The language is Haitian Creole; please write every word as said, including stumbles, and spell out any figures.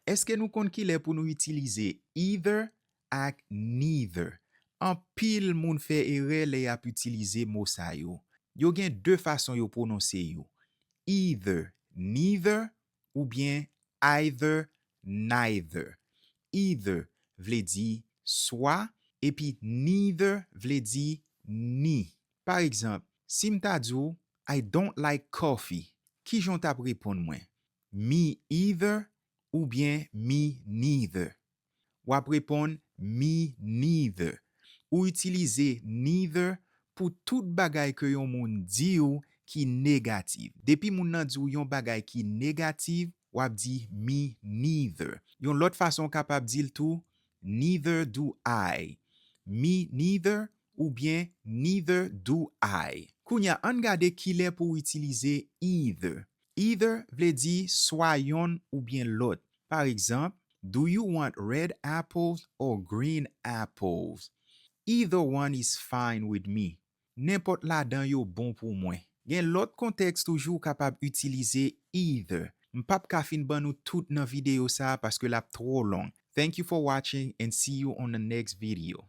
Èske nou konn kilè pou nou itilize either ak neither? Anpil moun fè erè lè y ap itilize mo sa yo. Yo gen de fason yo pwononse yo. Either, neither, oubyen either, neither. Either vle di swa, epi neither vle di ni. Pa egzanp, si m ta di w, "I don't like coffee," kijan w t ap reponn mwen? "Me either" oubyen "Me neither"? W ap reponn "Me neither." Ou itilize neither pou tout bagay ke yon moun di w ki negatif. Depi moun nan di w yon bagay ki negatif, w ap di "Me neither." Yon lòt fason w kapab di l tou, "Neither do I." "Me neither" oubyen "Neither do I." Kounye a, ann gade kilè pou w itilize either. Either vle di swa yonn oubyen lòt. Pa egzanp, "Do you want red apples or green apples?" "Either one is fine with me." Nenpòt ladan yo bon pou mwen. Gen lòt kontèks toujou w kapab itilize either. M p ap ka fin ban nou tout nan videyo sa a paske l ap twò long. Thank you for watching and see you on the next video.